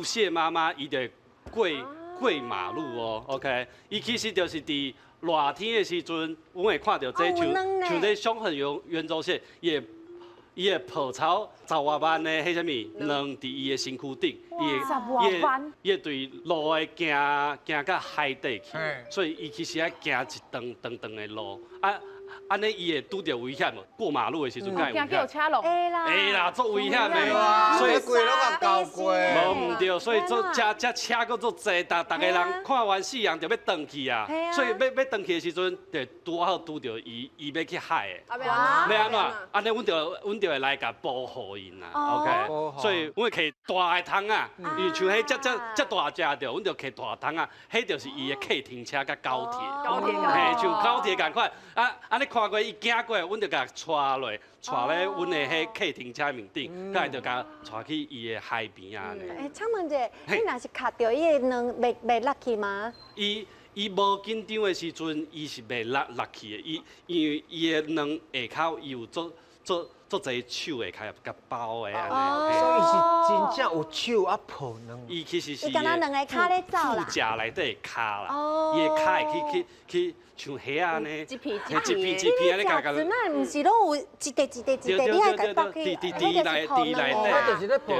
蟹媽媽伊就會過馬路哦，OK，伊其實就是佇熱天的時陣，阮會看著這像像這傷痕圓柱蟹，伊會抱草十外萬的彼啥物卵佇伊的身軀頂，伊會對路會行行到海底去，所以伊其實愛行一長長長的路啊。按呢伊會拄著危險無？過馬路的時陣敢會危險？車龍。會啦。會啦，足危險的。所以規攏共交過。無毋對，所以做遮遮車閣足濟，逐逐个人看完死人就欲轉去啊。所以欲欲轉去的時陣，就拄好拄著伊，伊欲去海的。欲按怎？按呢，阮就會來共保護𪜶啦。OK。所以阮會提大的桶仔，因為像彼遮遮遮大隻著，阮就提大桶仔，彼就是伊的客停車佮高鐵。高鐵。嘿，像高鐵仝款。啊啊！你看過伊行過，阮就共帶落，帶咧阮的彼客停車面頂，佮就共帶去伊的海邊啊。欸，請問者，你若是卡著伊的卵，袂落去嗎？伊無緊張的時陣，伊是袂落落去的。伊因為伊的卵下跤，伊有足足足濟手會較共包的按呢。所以是真正有手啊抱卵。伊其實是伊敢若兩个跤咧走啦。腹甲內底跤啦，伊的跤會去去去像蝦按呢，一片一片一片按呢共共。那毋是攏有一塊一塊一塊，你愛共包去，佇佇內佇內底。就是咧抱。